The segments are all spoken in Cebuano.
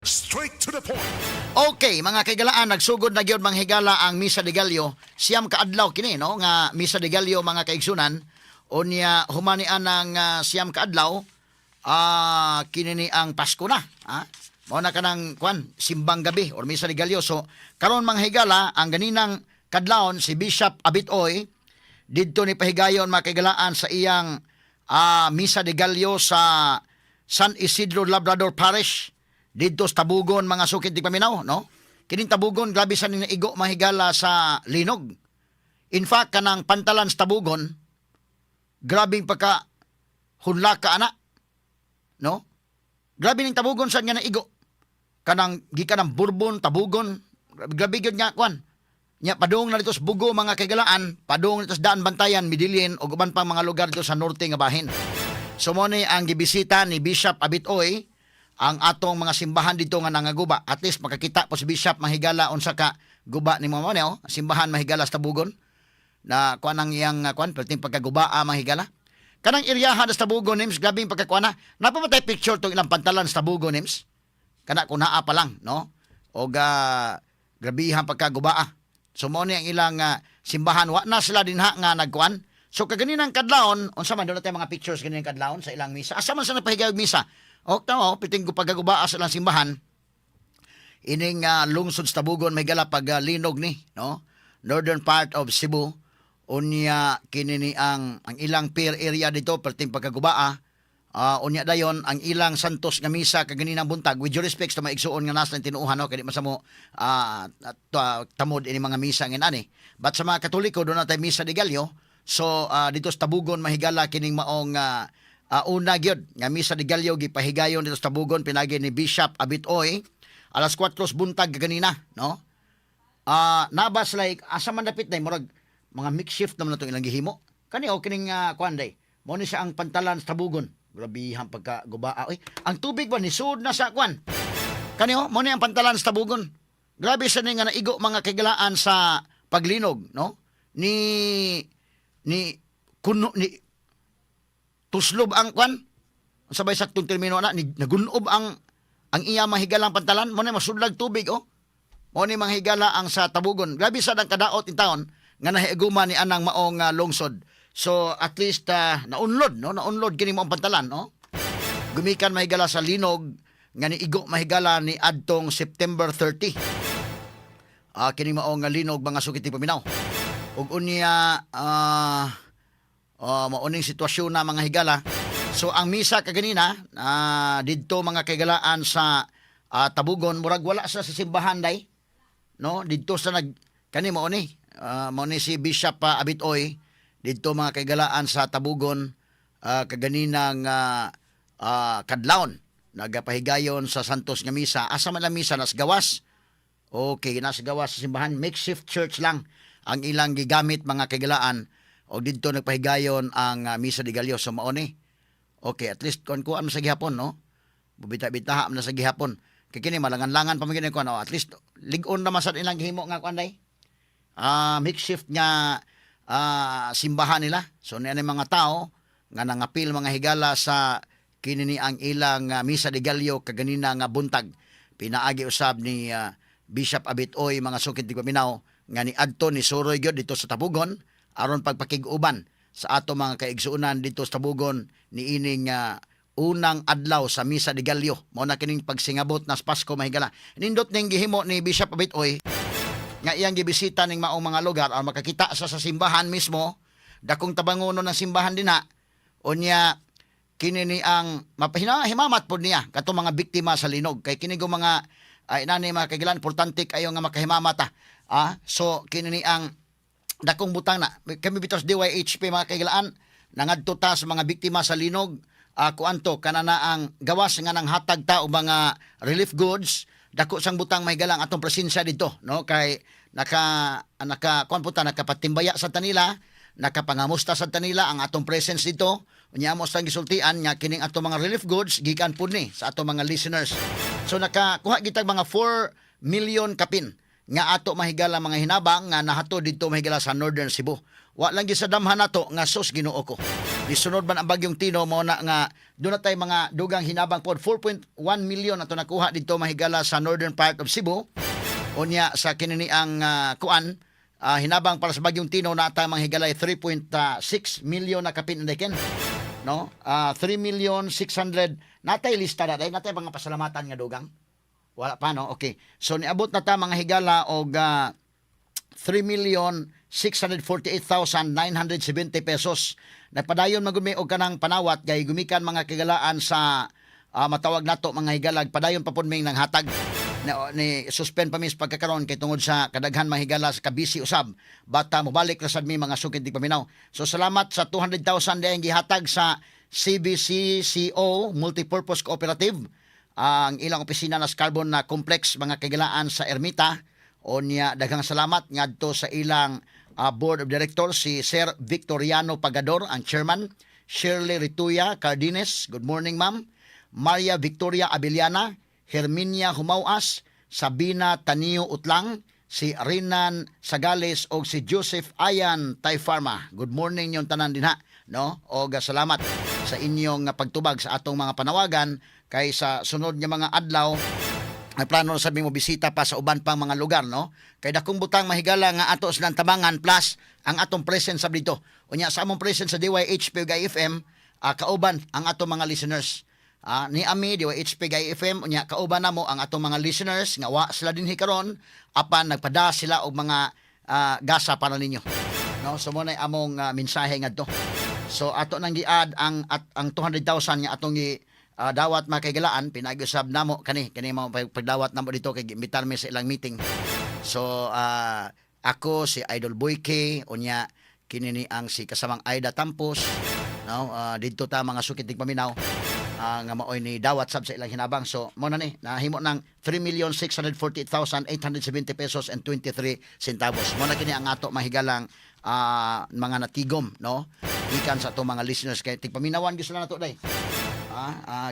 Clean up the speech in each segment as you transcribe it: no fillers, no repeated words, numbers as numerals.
Straight to the point. Okay, mga kaigalaan, nagsugod na gyud, mga higala, ang Misa de Gallo. 9 ka adlaw kini, no, nga Misa de Gallo, mga kaigsunan. Unya humani ang 9 ka adlaw, kini ni ang Pasko na, ha? Mao na kanang kwan, simbang gabi or Misa de Gallo. So karon, mga higala, ang ganinang kadlawon si Bishop Abitoy didto ni pahigayon, mga kaigalaan, sa iyang Misa de Gallo sa San Isidro Labrador Parish didto sa Tabugon, mga sukit di paminaw, no? Kining Tabugon, grabe sa ning naigo, mahigala, sa linog. In fact, kanang pantalan sa Tabugon, grabing pagka hunlaka ana, no? Grabe ning Tabugon sa nga naigo, kanang gikan ng Bourbon, Tabugon, grabe, grabe gyud nga kwan. Nya padung na dito sa Bugo, mga kaigalaan, padung dito sa Daan Bantayan, Medellin ug uban pang mga lugar dito sa norte nga bahin. So mo ni ang gibisita ni Bishop Abitoy ang atong mga simbahan dito nga nangaguba. At least makakita po si Bishop, mahigala, unsa ka guba ni mo oh, simbahan, mahigala, sa Tabugon. Na kuan ang iyang kuan perting pagkaguba, mahigala. Kanang iryahan sa Tabugon, Nims, grabing pagkakuan na. Napamatay picture tong ilang pantalan sa Tabugon, Nims. Kana kung naa pa lang, no? O grabihan pagkagubaa. So mo ni ang ilang simbahan, wa na sila dinha nga nagkuan. So kaganinang kadlawon, unsa man, doon tayo mga pictures ganinang kadlawon sa ilang misa. Asa man sa nagpahigayog misa? O tamo, piting ko pagkagubaa sa ilang simbahan. Ining lungsod sa Tabugon, may gala pag linog ni, no? Northern part of Cebu. Unya kini ni ang ilang pier area dito perting pagkagubaa. Unya dayon ang ilang Santos nga misa kaganinang buntag, with due respect sa mga igsuon nga nasa tinuohan, no, kay di masamo tamod ini mga misa ngin ani, but sa mga Katoliko doon na tay Misa de Gallo. So dito sa Tabugon, mahigala, kining maong una gyud nga Misa de Gallo gipahigayon dito sa Tabugon pinagi ni Bishop Abitoy alas 4 buntag kaganina, no? Nabas like asa man dapit na murag mga makeshift naman na itong ilang gihimo kani o kining kuan day. Mo ni siya ang pantalan sa Tabugon, grabihan pagka gubaa. Oy, ang tubig ba nisud na sa kuan kani oh. Mo ni ang pantalan sa Tabugon, grabe sa ni nga naigo, mga kaigalaan, sa paglinog, no? Ni ni kuno ni tuslob ang kuan, sabay saktong termino na ni nagunob ang iya, mahigalang pantalan. Mo na masudlag tubig oh. Mo ni mga higala ang sa Tabugon. Grabe sa ang kadaot in taon nga nahiaguma ni anang maong lungsod. So at least naunlod, no? Naunlod kini mo ang pantalan, no? Gumikan, mahigala, sa linog nga niigo, mahigala, ni adtong September 30. Kini mao nga linog, mga sukit paminaw. Ug unya mauning sitwasyon na, mga higala. So ang misa kaganina didto, mga kaigalaan, sa Tabugon, murag wala sa simbahan day, no? Didto sa nag kani mao ni si Bishop Abitoy didto, mga kaigalaan, sa Tabugon kaganinang kadlawon nagapahigayon sa Santos nga misa. Asa man ang misa? Nas gawas. Okay, nasa gawas sa simbahan, makeshift church lang ang ilang gigamit, mga kaigalaan, o didto nagpahigayon ang Misa de Gallo. So mao ni. Okay, at least kon kuan sa gihapon, no? Bita-bitaha man na sa gihapon. Kay kini malangan-langan pa man gini kuan, oh, at least lig-on naman sa ilang gihimo nga kuan day. Makeshift nga simbahan nila. So niya mga tao nga nangapil, mga higala, sa kini ni ang ilang Misa de Gallo kaganina nga buntag. Pinaagi usab ni Bishop Abitoy, mga sukit di paminaw, nga ni adto ni suroy gyud dito sa Tabugon aron pagpakig-uban sa ato mga kaigsuonan dito sa Tabugon ni ining unang adlaw sa Misa de Gallo. Mao na kining pagsingabot nas Pasko, mahigala. Nindot ning gihimo ni Bishop Abitoy nga iyang gibisita ning maong mga lugar aron makakita sa simbahan mismo, dakong tabangonon ng simbahan dinha. Unya kini ni ang mapahina himamat pod niya katong mga biktima sa linog, kay kini go mga ay nani, mga kaigilan, importante kayo nga makahimamat. So kini ni ang dakong butang na kami bitaw sa DYHP, mga kaigilaan, nangadto ta sa mga biktima sa linog. Kuanto kanana ang gawas nga nang hatag ta og mga relief goods, dako sang butang, mahigalang, atong presensya dito, no? Kay naka naka kuan po ta, nakapatimbaya sa tanila, nakapangamusta sa tanila ang atong presence dito. Unya amo sang gisultian nga kining atong mga relief goods gikan pud ni sa atong mga listeners. So nakakuha gitag mga 4 million kapin nga ato, mahigala, mga hinabang nga nahato didto, mahigala, sa Northern Cebu. Wa lang gyud sa damhan nato nga sus, Ginoo ko. Nisunod man ang bagyong Tino, mo na nga doon na tay mga dugang hinabang pod. 4.1 million ato nakuha dito, mahigala, sa northern part of Cebu. Unya sa kinini ang kuan hinabang para sa bagyong Tino na ata, mga higala, 3.6 million na kapin ken, no? 3 million 600. Natay lista na day, natay mga pasalamatan nga dugang? Wala pa, no? Okay, so niabot na ta, mga higala, og 3,648,970 pesos. Nagpadayon magumi og kanang panawat kay gumikan, mga kigalaan, sa matawag nato, mga higalag, padayon pa pud ming nang hatag na, ni suspend pa mis pagkakaron kay tungod sa kadaghan, mga higala, sa kabisi usab bata. Mobalik ra sad mi, mga sukid paminaw. So salamat sa 200,000 dayang gihatag sa CBCCO Multipurpose Cooperative, ang ilang opisina na sa Carbon na Complex, mga kagilaan, sa Ermita. Unya daghang salamat ngadto sa ilang Board of Directors, si Sir Victoriano Pagador, ang chairman, Shirley Rituya Cardines, good morning, ma'am, Maria Victoria Abellana, Herminia Humawas, Sabina Tanio Utlang, si Rinan Sagales og si Joseph Ayan Tayfarma. Good morning yung tanan dinha, no? Og salamat sa inyong pagtubag sa atong mga panawagan kay sa sunod nga mga adlaw ay plano na sabi mo bisita pa sa uban pang mga lugar, no? Kay dakong butang, mahigala, nga ato silang tabangan plus ang atong presence sa dito. Unya sa among presence sa DYHP ug IFM, kauban ang atong mga listeners. Ni ami DYHP ug IFM, unya kauban namo ang atong mga listeners nga wa sila dinhi karon apan nagpada sila og mga gasa para ninyo. No, so mo na among mensahe ngadto. So ato nang gi-add ang 200,000 nga atong gi dawat, mga kaigalaan, pinag-usab namo kani kani mo pagdawat namo dito kay giimbitar mi sa ilang meeting. So ako, si Idol Boyke, unya kini ni ang si kasamang Aida Tampos, no? Didto ta, mga sukit paminaw, nga maoy ni dawat sab sa ilang hinabang. So mo na ni nahimo ng 3,648,870 pesos and 23 centavos. Mo na kini ang ato mahigalang mga natigom, no, gikan sa ato mga listeners kay tigpaminawan gyud sila nato day.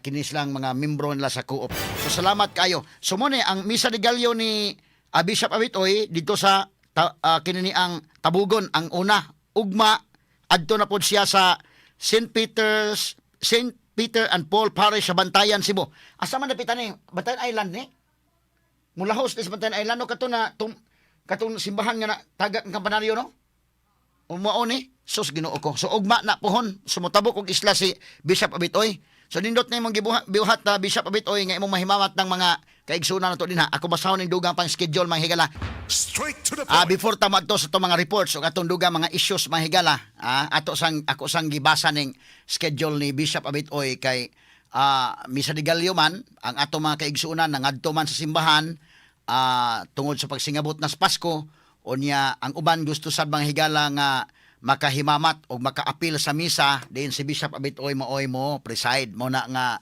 Kini silang mga membro nila sa co-op. So salamat kayo. So mo ni ang Misa de Gallo ni Bishop Abitoy dito sa kini ni ang Tabugon ang una. Ugma adto na pod siya sa St. Peter's St. Peter and Paul Parish sa Bantayan, Cebu. Asa man dapitan ni? Bantayan Island ni? Mulahos ni sa Bantayan Island, no? Kato na katong simbahan nga na tagak ang kampanaryo, no? Umao ni sus, Ginoo ko. So ugma na pohon sumutabok og isla si Bishop Abitoy. So nindot na imong gibuhat buhat na, Bishop Abitoy, nga imong mahimamat ng mga kaigsunan nato dinha. Ako basahon ning dugang pang schedule, mga higala. Straight to the point. Before ta maadto sa itong mga reports o atong dugang mga issues, mga higala, ato sang ako sang gibasa ning schedule ni Bishop Abitoy kay Misa de Gallo man ang atong mga kaigsuonan nangadto man sa simbahan tungod sa pagsingabot na sa Pasko. Unya ang uban gusto sad, mga higala, nga makahimamat o makaapil sa misa diin si Bishop Abitoy maoy mo preside. Mo na nga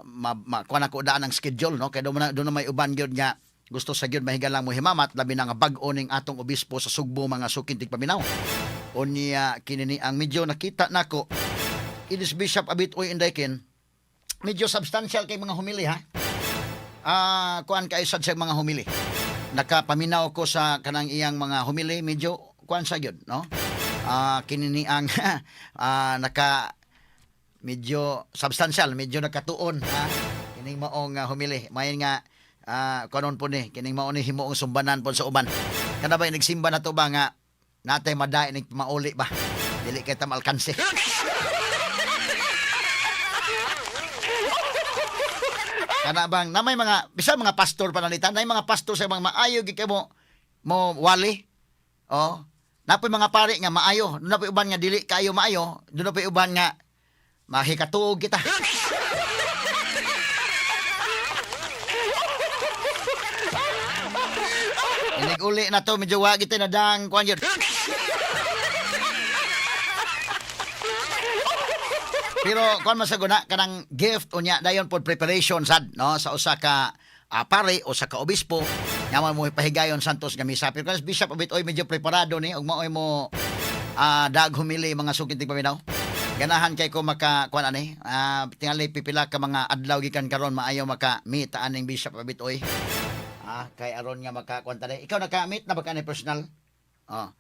ma, kuha na ko daan ang schedule, no, kay do na may uban gyud nga gusto sa gyud mahigalang mo himamat, labi na nga bag-o ning atong obispo sa Sugbo, mga suking tigpaminaw. Unya kini ni ang medyo nakita nako inis Bishop Abitoy Indaykin, medyo substantial kay mga humili, ha. Kuan kay sad sa mga humili, nakapaminaw ko sa kanang iyang mga humili, medyo kuan sa gyud, no? Kini ni ang naka medyo substantial, medyo nakatuon, ha, kining maong humili. May nga kanon po ni kining mao ni himuong sumbanan po sa uban. Kana ba nagsimba na to ba nga natay maday ning mauli ba, dili kay ta maalkanse. Kana bang na may mga bisan mga pastor pananglitan, na mga pastor sa mga maayo gid kay mo mo wali. Oh, napoy mga pare nga maayo, doon na uban nga dili kayo maayo, doon na uban nga mahikatuog kita. Inig uli na to, medyo wa kita na dang kuan yun. Pero kuan man sa guna kanang gift, unya dayon pod preparation sad, no, sa usa ka pare o sa ka obispo nga mo pahigayon santos nga misa. Pero kan Bishop Abitoy medyo preparado ni ug maoy mo dag humili, mga sukit paminaw. Ganahan kay ko maka kuan ani tingali pipila ka mga adlaw gikan karon maayo maka meet aning Bishop Abitoy. Kay aron nga maka kuan tani. Ikaw naka-meet na ba ka ni personal? Oh.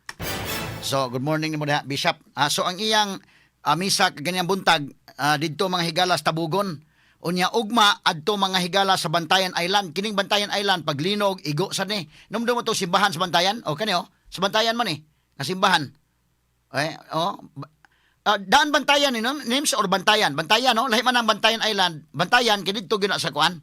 So, good morning nimo diha, Bishop. So ang iyang Misa ganyang buntag didto, mga higala, sa Tabugon. Unya ugma adto, mga higala, sa Bantayan Island. Kining Bantayan Island, paglinog igo sad ni. Numdum mo to simbahan sa Bantayan? O kani oh, sa Bantayan man eh. Nga simbahan. Eh, oh. Daan Bantayan ni, no? Names or Bantayan. Bantayan, no? Lahi man ang Bantayan Island. Bantayan kay didto gyud na sa kuan.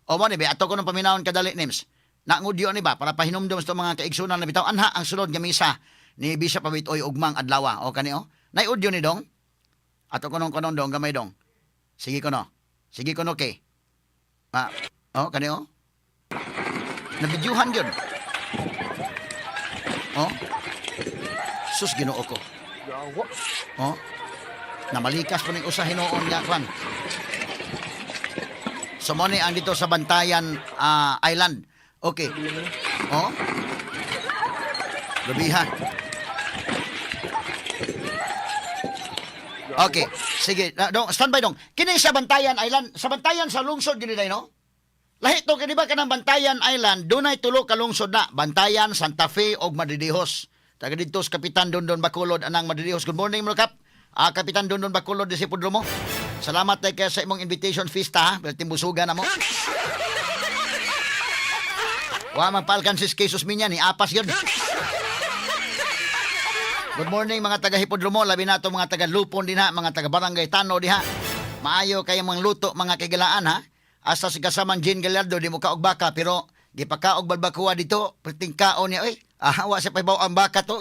O mo ni ba ato ko nang paminawon kadali, names. Naangudyo ni ba para pahinumdom sa mga kaigsunan na bitaw anha ang sulod nga misa ni Bishop Abitoy ugmang adlaw. O kani oh. Nay audio ni dong. Ato ko nung kanon dong gamay dong. Sige ko no. Sige ko no kay. Ah, oh kani oh. Nabidyuhan gyud. Oh. Sus, Ginoo ko. Yawa. Oh. Namalikas po ning usa hinuon nga kwan. So mo ni ang dito sa Bantayan Island. Okay. Oh. Gabiha. Okay. Sige, dong, standby dong. Kini sa Bantayan Island, sa Bantayan sa lungsod gini day, no? Lahi to kini ba kanang Bantayan Island, dunay tulo ka lungsod na, Bantayan, Santa Fe ug Madridejos. Taga didto sa Kapitan Dondon Bacolod anang Madridejos. Good morning, mga kap. Kapitan Dondon Bacolod di si Pudromo. Salamat tay kay sa imong invitation fiesta ha. Perting busugan na mo. Wa man palkan si Jesus Minya ni apas yun. Good morning, mga taga Hipodromo, labi na to mga taga Lupon dinha, mga taga Barangay Tano diha. Maayo kay mga luto, mga kigalaan ha. Asa si kasamang Jean Gallardo di mo kaog baka pero gipakaog balbakuwa dito, perting kaon niya oy. Ah, wa siya pahibaw ang baka to.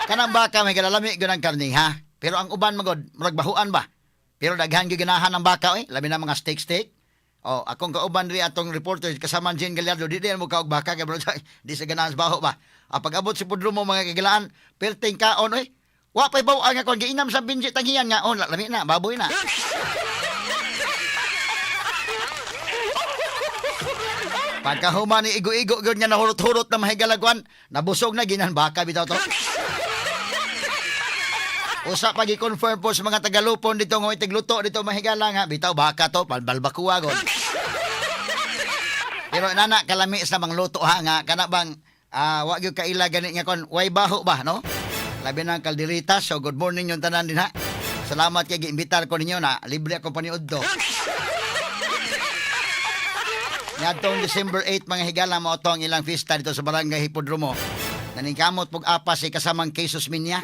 Kanang baka may galalami gyud ang karni ha. Pero ang uban magod, murag bahuan ba. Pero daghan gyud ganahan ang baka oy, labi na mga steak steak. Oh, akong kauban ri atong reporter kasama Jean Gallardo, di din mo kaog baka kay bro, di sa ganahan sa baho ba. Ah, pag-abot si Pudro mo, mga kagilaan, perting kaon oy. Wa pay baw ang akong giinam sa binji tanghiyan nga oh, lami na, baboy na. Pagkahuman ni igo-igo gyud nga nahurot-hurot na mahigalagwan, nabusog na ginan baka bitaw to. Usa pa gi-confirm po sa mga tagalupon dito nga may tigluto dito, mahigala, nga bitaw baka to balbakuwa god. Pero nana kalami sa mangluto ha nga kana bang wa gyud kaila gani nga kon way baho ba, no? Labi na ang kaldereta. So good morning yung tanan din ha. Salamat kay giimbitar ko ninyo na libre ako paniud to. Ngadtong December 8, mga higala, mo ang ilang fiesta dito sa Barangay Hipodromo. Naningkamot pug apa si kasamang Jesus Minya.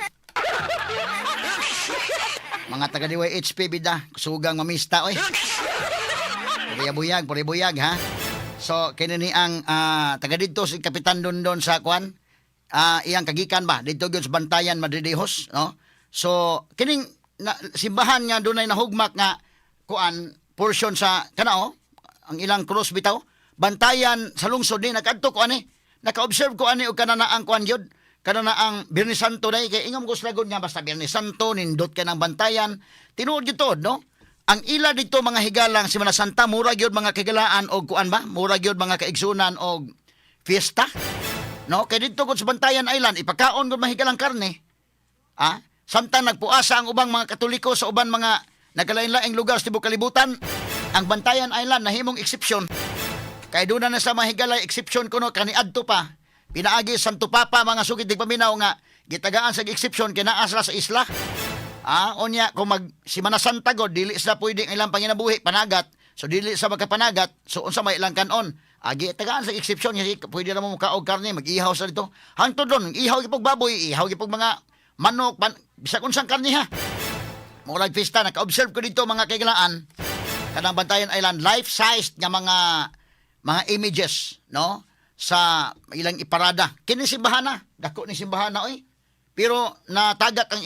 Mga taga DYHP bida, sugang mamista oy. Puriyabuyag, puriyabuyag ha. So kini ni ang taga didto si Kapitan Dondon sa kwan. Iyang kagikan ba didto gyud sa Bantayan Madridejos, no? So kining na, simbahan nga dunay nahugmak nga kuan portion sa kana oh, ang ilang cross bitaw. Bantayan sa lungsod ni nakadto ko ani. Naka-observe ko ani og kana na ang kuan gyud. Kana na ang Biyernes Santo dai kay ingom ko sa lagon nga basta Biyernes Santo nindot ka ng Bantayan. Tinuod gyud to, no? Ang ila dito, mga higalang Semana Santa, mura gyud, mga kagilaan, og kuan ba? Mura gyud, mga kaigsunan, og fiesta. No? Kay didto gud sa Bantayan Island ipakaon gud mahigalang karne. Ah, samtang nagpuasa ang ubang mga Katoliko sa uban mga nagkalain-laing lugar sa tibuok kalibutan, ang Bantayan Island nahimong exception. Kay doon na sa mahigalay exception kuno kaniadto pa. Pinaagi Santo Papa, mga sugid di paminaw, nga gitagaan sa exception kay naa sila sa isla. Ah, unya kung mag Semana Santa god dili sila pwede ang ilang panginabuhi panagat. So dili sa magkapanagat, so unsa may ilang kanon? Agi tagaan sa exception kasi pwede ra mo mukaog karne, mag-ihaw sa dito. Hangtod ron, ihaw gipog baboy, ihaw gipog mga manok, pan, bisag unsang karne ha. Murag fiesta, naka-observe ko dito, mga kaigalaan, kanang Bantayan Island, life-sized nga mga images, no? Sa ilang iparada. Kini simbahan na, dako ni simbahan na oy. Pero natagak ang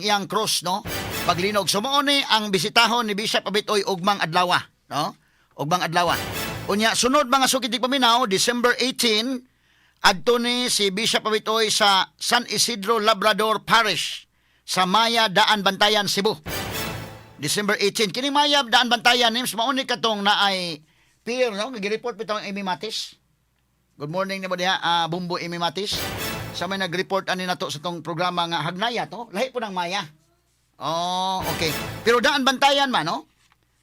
iyang cross, no? Paglinog. So mao ni ang bisitahon ni Bishop Abitoy ugmang adlaw, no? Ugmang adlaw. Unya sunod, mga sukid di paminaw, December 18, adto ni si Bishop Abitoy sa San Isidro Labrador Parish sa Maya, Daan Bantayan, Cebu. December 18. Kini Maya, Daan Bantayan, nims mao ni katong naay pier, no? Gi-report bitaw ang Amy Matis. Good morning nimo diha, Bumbo Amy Matis. Sa may nag-report ani nato sa tong programa nga Hagnaya to, lahi po ng Maya. Oh, okay. Pero Daan Bantayan man, no?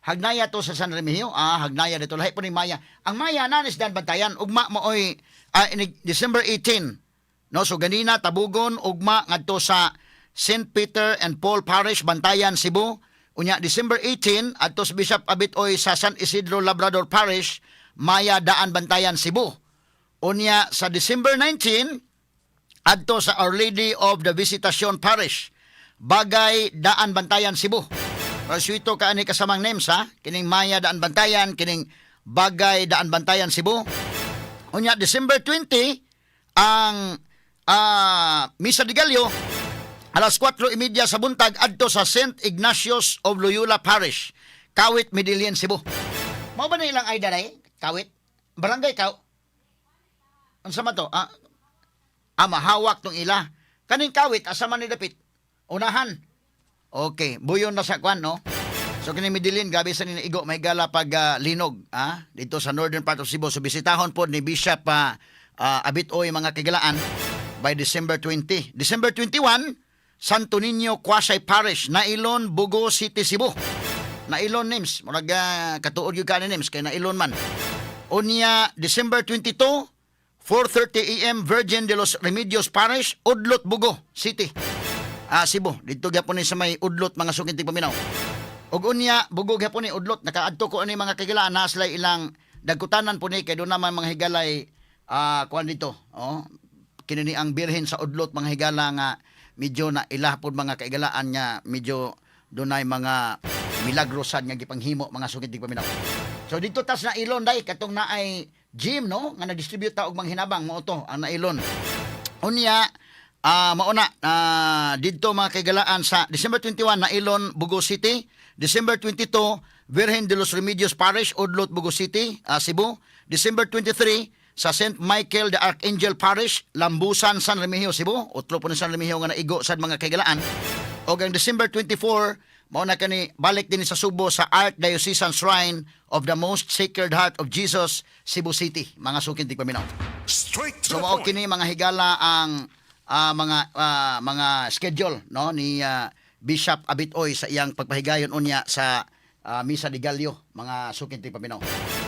Hagnaya to sa San Remigio. Ah, Hagnaya dito. Lahi po ni Maya. Ang Maya na is Daan Bantayan. Ugma mo oy December 18. No, so ganina Tabugon, ugma ngadto sa St. Peter and Paul Parish, Bantayan, Cebu. Unya December 18 adto sa Bishop Abit Oy sa San Isidro Labrador Parish, Maya Daan, Bantayan, Cebu. Unya sa December 19 adto sa Our Lady of the Visitacion Parish, Bagay Daan, Bantayan, Cebu. Reswito ka ani kasamang names ha. Kining Maya Daan Bantayan, kining Bagay Daan Bantayan, Cebu. Unya December 20 ang Misa de Gallo alas 4:30 sa buntag adto sa St. Ignatius of Loyola Parish, Kawit, Medellin, Cebu. Mao ba na ilang ay daray? Kawit? Barangay Kaw? Unsa man to? Ah, mahawak tong ila. Kaning Kawit, asa man ni dapit? Unahan. Okay, buyon na sa kwan, no? So kini Medellin, gabi sa ni igo may gala pag linog, ah, dito sa northern part of Cebu. So bisitahon po ni Bishop Abit Oy, mga kahigalaan, by December 20. December 21, Santo Niño Quasi Parish, Nailon, Bogo City, Cebu. Nailon names, murag katuod gyud ka ni names kay Nailon man. Unya December 22, 4:30 AM, Virgin de los Remedios Parish, Udlot, Bogo City. Ah, Cebu. Dito gyapon ni sa may Udlot, mga suking tigpaminaw. Ug unya Bogo gyapon ni Udlot, nakaadto ko ani, mga kahigalaan, naa sila ilang dagkutanan po ni kay doon naman mga higalay kuan dito, oh. Kini ni ang Birhen sa Udlot, mga higala, nga medyo na ilah pod, mga kaigalaan, nga medyo dunay mga milagro sad nga gipanghimo, mga suking tigpaminaw. So dito tas na ilon day katong naay gym, no, nga na-distribute ta og manghinabang mo to ang nailon. Unya mauna didto, mga kaigalaan, sa December 21, Nailon, Bogo City, December 22, Virgen de los Remedios Parish, Udlot, Bogo City, Cebu, December 23 sa St. Michael the Archangel Parish, Lambusan, San Remigio, Cebu. Utlo po ni San Remigio nga naigo sad, mga kaigalaan. Og ang December 24 mao na kani balik din sa Subo sa Archdiocesan Shrine of the Most Sacred Heart of Jesus, Cebu City, mga suking tigpaminaw. Straight to So the mao point. kini, mga higala, ang mga schedule, no, ni Bishop Abit Oy sa iyang pagpahigayon unya sa Misa de Gallo, mga suking tigpaminaw.